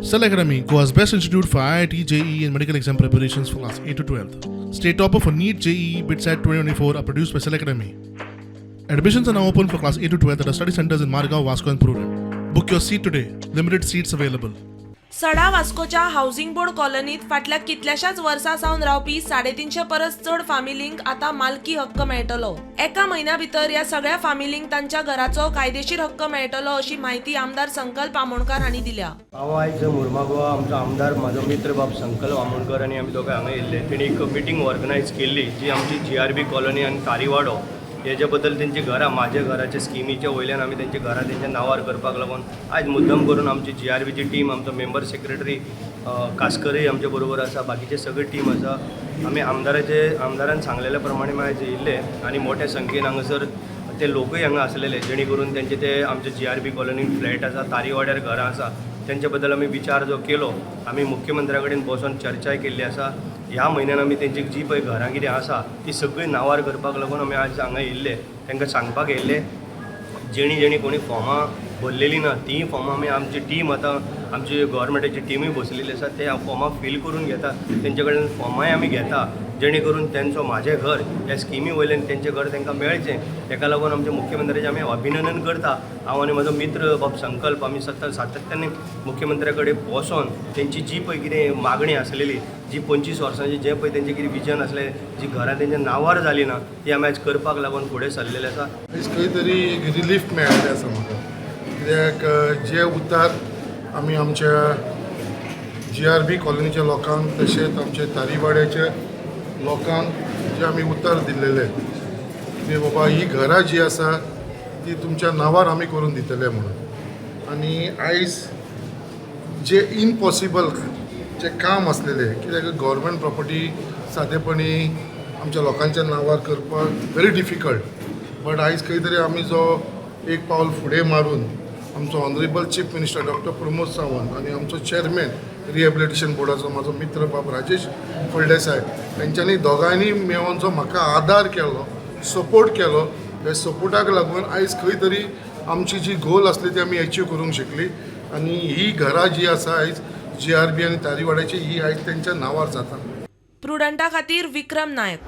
Cell Academy, Goa's best institute for IIT, JEE, and medical exam preparations for class 8 to 12. State topper for NEET, JEE, BITSAT 2024 are produced by Cell Academy. Admissions are now open for class 8 to 12 at our study centers in Margao, Vasco, and Prudent. Book your seat today. Limited seats available. Sada वास्कोच्या housing board कॉलनीत फाटल्या कितल्याशाच वर्सां सावन रावपी 350 परस चड फामिलींक आतां मालकी हक्क मेळटलो. एका म्हयन्या भितर ह्या सगळ्या फामिलींक तांच्या घराचो कायदेशीर हक्क मेळटलो, अशी माहिती आमदार संकल्प आमोणकार हांणी दिल्या. हांव आयज मुर्मागोवा आमचो आमदार, म्हाजो मित्र बाब संकल्प आमोणकर आनी आमी दोगां हांगा येयल्ले. तेणी एक मिटींग ऑर्गनायज केल्ली, जी आमची जीआरबी कॉलनी आनी तारीवाडो हेजे बद्दल, तेंची घरां माझ्या घराच्या स्किमीच्या वयल्यान आमी तेंची घरां तेंच्या नांवार करपाक लागून आयज मुद्दम करून आमची जीआरबीची टीम, आमचो मेंबर सेक्रेटरी कास्करय आमचे बरोबर आसा, बाकीचे सगळे टीम आसा. आमी आमदारान सांगलेल्या प्रमाणे आयज येयल्ले आनी मोठ्या संख्येन हांगासर ते लोकूय हांगा आसलेले, जेणे करून तेंचे ते आमचे जीआरबी कॉलनीन फ्लॅट आसा, तारीवाड्यार घरां आसा, तेंचे बद्दल आमी विचार जो केलो, आमी मुख्यमंत्र्या कडेन बसोन चर्चाय केल्ली आसा. ह्या म्हयन्यान आमी तेंची जी पळय घरां कितें आसा ती सगळीं नांवार करपाक लागून आमी आज हांगा येयल्ले, तांकां सांगपाक येयल्ले. जेणी जेणी कोणी फॉर्मां भरलेलीं ना, तीं फॉर्मां आमी, आमची टीम, आतां आमची गव्हर्मेंटाची टिमूय बसलेली आसा, ते फॉर्मां फील करून घेता. तेंचे कडेन फॉर्मांय आमी घेता, जेणे करून तेंचो म्हाजें घर ह्या स्किमी वयल्यान तेंचें घर तांकां मेळचें. तेका लागून आमच्या मुख्यमंत्र्याचें आमी अभिनंदन करता. हांव आनी म्हजो मित्र बाब संकल्प, आमी सातत्याने मुख्यमंत्र्या कडेन बसोन तेंची जी पळय कितें मागणी आसलेली, जी 25 वर्सांची जें पळय तेंचें कितें विजन आसलें, जी घरां तेंच्या नांवार जालीं ना, ती आमी आयज करपाक लागून फुडें सरलेले आसा. आयज खंय तरी एक रिलीफ मेळ्ळें आसा म्हाका, कित्याक जे उतार आमी आमच्या जीआरबी कॉलनीच्या लोकांक तशेंच आमच्या तारीवाड्याच्या लोकांक जे आमी उतार दिल्लेले की बाबा ही घरां जी आसा ती तुमच्या नांवार आमी करून दितले म्हणून, आनी आयज जे इम्पॉसिबल जे काम आसलेलें, कित्याक गव्हर्मेंट प्रॉपर्टी सादेपणी आमच्या लोकांच्या नांवार करपाक व्हेरी डिफिकल्ट, बट आयज खंय तरी आमी जो एक पावल फुडें मारून आमचो honourable chief minister doctor Pramod Sawant आनी आमचो चेअरमॅन रिहेबिलिटेशन बोर्डाचो म्हाजो मित्र बाब राजेश फळदेसाय, तेंच्यांनी दोगांयनी मेळोन जो म्हाका आदार केलो, सपोर्ट केलो, त्या सपोर्टाक लागून आयज खंय तरी आमची जी गोल आसली ती आमी एचीव करूंक शकली आनी ही घरां जी आसा आयज जीआरबी आनी तारीवाड्याची, ही आयज तेंच्या नांवार जाता. प्रुडंटा खातीर विक्रम नायक.